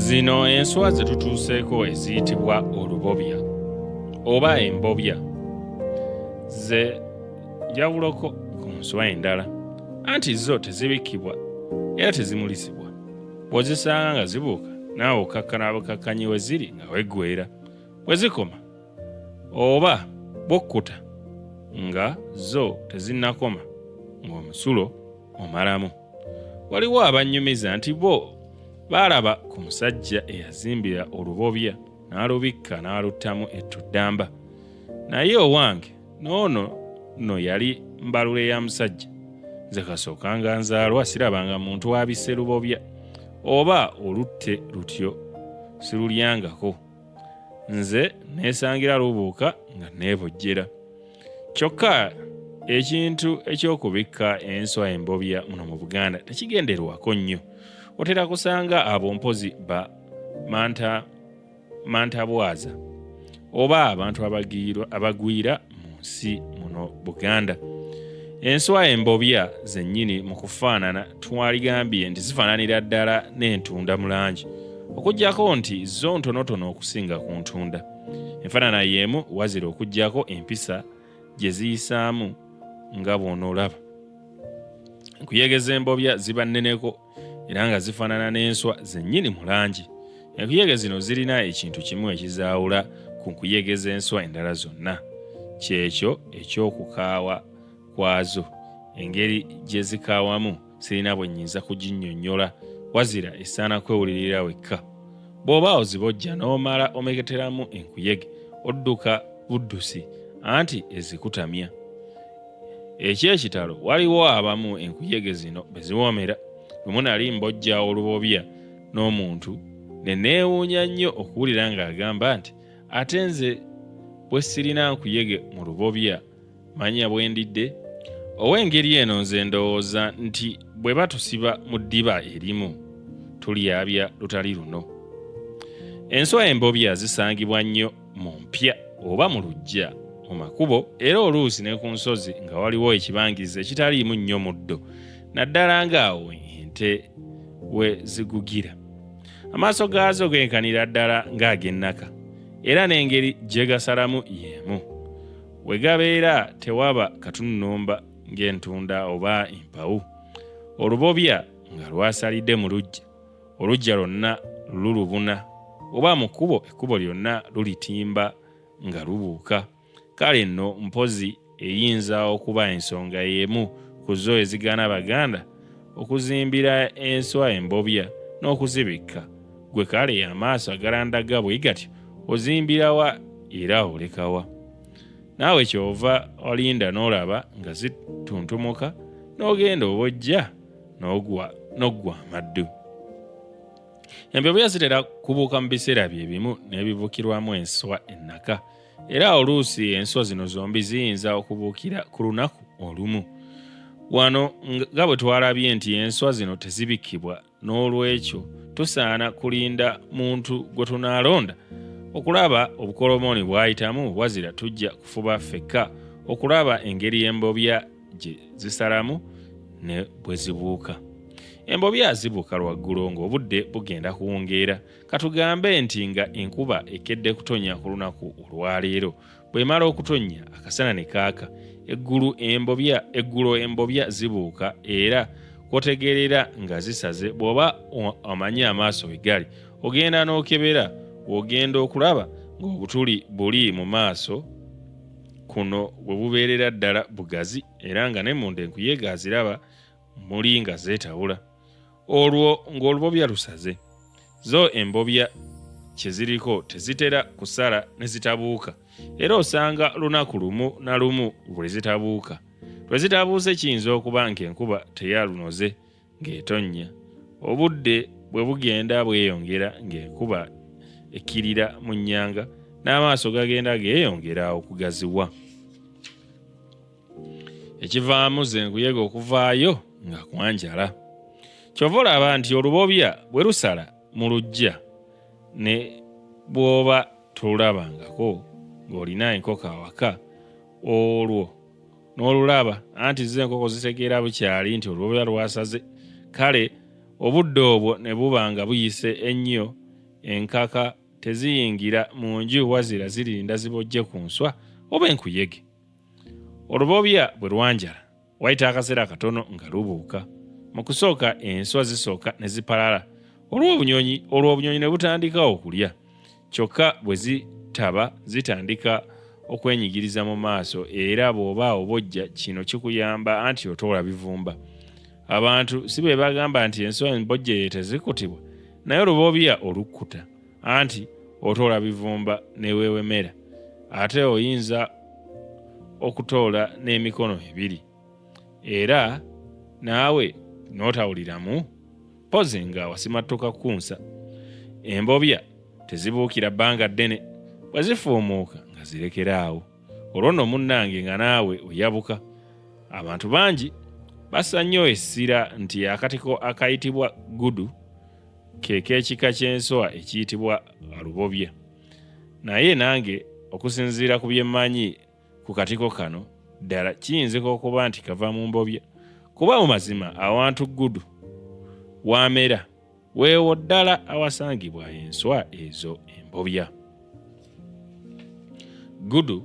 Zino enswa ze tutuuseeko eziyitibwa olubobya oba embobya ze njawuloko ku nswa endala anti zo tezibikkibwa era tezimulisibwa. Bw'ozisanga nga zibuuka naawe okkakkana bukakkanyi we ziri nga weggweera. Bwe zikoma oba bw'okkuta nga zo tezinnakoma ng'omusulo omalamu. Waliwo abannyumiza nti bo baalaba ku musajja eyazimbira olubobya n'alubikka n'aluttamu ettu ddamba. Naye owange n'ono nno yali mbalule ya musajja. Nze kasookanga nzaalwa sirabanga muntu abisse lubobya oba olutte lutyo sirulyangako. Nze neesangira lubuuka nga neebojjera. Kyokka ekintu eky'okubikka enswa embobya muno mu Buganda tekigenderwako nnyo. Otera kusanga abo mpozi ba manta mantabwaza oba abantu abagwira mu nsi muno Buganda. Enswa embobya zennyini mu kufaanana twaligambye nti zifaananira ddala n'entunda mu langi okuggyako nti zo ntonotono okusinga ku ntunda. Enfaanana y'emu wazira okuggyako empisa gye ziyisaamu nga bw'onoolaba. Enkuyege z'embobya ziba nneneko era nga zifaanana n'enswa zennyini mu langi. Enkuyege zino zirina ekintu kimu ekizaawula ku nkuyege z'enswa endala zonna, kyekyo eky'okukaawa kwazo. Engeri gye zikaawamu sirina bwe nnyinza kuginnyonnyola, wazira esaana kwewulirira wekka. Bw'oba ozibojja n'omala omeketeramu enkuyege, odduka buddusi anti ezikutamya. Eky'ekitalo waliwo abamu enkuyege zino be ziwoomera. Lumu nali mbojja olubobya n'omuntu ne neewuunya nnyo okuwulira ng'agamba nti ate nze bwe sirina nkuyege mu lubobya manya bwe ndidde. Ow'engeri eno nze ndowooza nti bwe batusiba mu ddiba erimu tulyabya lutali luno. Enswa embobya zisangibwa nnyo mu mpya oba mu luggya mu makubo era oluusi ne ku nsozi nga waliwo ekibangirizi ekitaliimu nnyo muddo naddala ng'awo ente we zigugira. Amaaso gaazo genkanira ddala ng'ag'ennaka era n'engeri gye gasalamu y'emu. We gabeera tewaba katununumba ng'entunda oba empawu. Olubobya nga lwasalidde mu luggya, oluggya lwonna lulubuna oba mu kkubo ekkubo lyonna lulitimba nga lubuuka. Kale nno mpozi eyinza okuba ensonga y'emu ku zo ezigaana Abaganda okuzimbira enswa embobya n'okuzibikka. Ggwe kale amaaso agalandagga bwe gatyo ozimbira wa era oleka wa? Naawe ky'ova olinda n'olaba nga zituntumuka n'ogenda obojja n'oggwa amaddu. Embobya zitera kubuuka mu biseera bye bimu n'ebibukirwamu enswa ennaka era oluusi enswa zino zombi ziyinza okubuukira ku lunaku olumu. Wano nga bwe twalabye nti enswa zino tezibikkibwa N'olwekyo tusaana kulinda muntu gwe tunaalonda okulaba obukolomooni bw'ayitamu, wazira tujja kufuba ffekka okulaba engeri embobya gye zisalamu ne bwe zibuuka. Embobya zibuuka lwaggulo ng'obudde bugenda kuwungeera. Katugambe nti nga enkuba ekedde kutonnya ku lunaku olwaleero. Bw'emala okutonnya akasana ne kaaka, eggulu embobya eggulo embobya zibuuka era kwotegeerera nga zisaze bw'oba omanyi amaaso we gali ogenda n'okebera w'ogenda okulaba ng'obutuli buli mu maaso kuno bwe bubeerera ddala bugazi era nga ne munda enkuyege aziraba muli nga zeetawula. Olwo ng'olubobya lusaze. Zo embobya kye ziriko tezitera kusala ne zitabuuka era osanga lunaku lumu na lumu lwe zitabuuka. Lwe zitabuuse kiyinza okuba ng'enkuba teyalunoze ng'etonnya. Obudde bwe bugenda bweyongera ng'enkuba ekkirira mu nnyanga n'amaaso gagenda geeyongera okugaziwa. Ekivaamu ze nkuyege okuvaayo nga kwanjala. Kyova olaba nti olubobya bwe lusala mu luggya ne bw'oba tolulabangako ng'olina enkoko awaka olwo n'olulaba anti zo enkoko zitegeera bukyali nti olubobya lwasaze kale obudde obwo ne buba nga buyise ennyo Enkaka teziyingira mu nju wazira zirinda zibojje ku nswa oba enkuyege. Olubobya bwe lwanjala, wayita akaseera katono nga lubuuka. Mu kusooka enswa zisooka ne zipalala olw'obunyonyi, olwo obunyonyi ne butandika okulya. Kyokka bwe zitaba zitandika okwenyigiriza mu maaso era bw'oba obojja kino kikuyamba anti otoola bivumba. Abantu si be bagamba nti enswa embojjere tezikutibwa naye olubobya olukkuta anti otoola bivumba ne weewemera ate oyinza okutoola n'emikono ebiri era naawe n'otawuliramu mpozi nga wasimattuka kunsa. Embobya tezibuukira bbanga ddene bwe zifuumuuka nga zirekera awo. Olwo nno munnange nga naawe oyabuka. Abantu bangi bassa nnyo essira nti akatiko akayitibwa gudu ke k'ekika ky'enswa ekiyitibwa alubobya. Naye nange okusinziira ku bye mmanyi ku katiko kano ddala kiyinzika okuba nti kava mu mbobya kuba mu mazima awantu gudu w'amera weewo ddala awasangibwa enswa ezo embobya. Gudu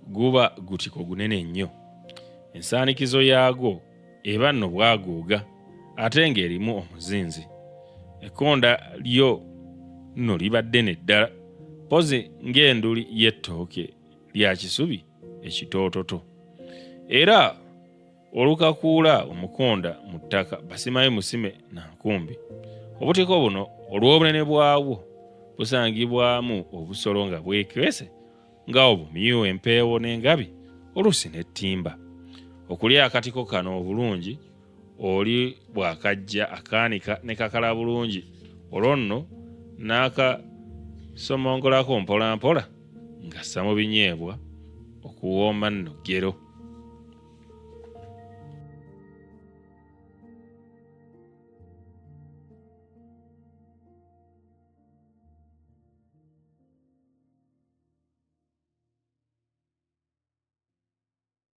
guba gutiko gunene nnyo. Ensaanikizo yaagwo eba nno bwaguuga ate ng'erimu omuzinzi. Ekkonda lyo nno liba ddene ddala mpozi ng'enduli y'ettooke lya kisubi ekitoototo. Era olukakuula omukonda mu ttaka basimayo musime na nkumbi. Obutiko buno olw'obunene bwabwo busangibwamu obusolo nga bwekwese nga obumyu, empeewo n'engabi oluusi n'ettimba. Okulya akatiko kano obulungi oli bw'akajja akaanika ne kakala bulungi olwo nno n'akasomongolako mpolampola ng'assa mu binyeebwa okuwooma nno ggero.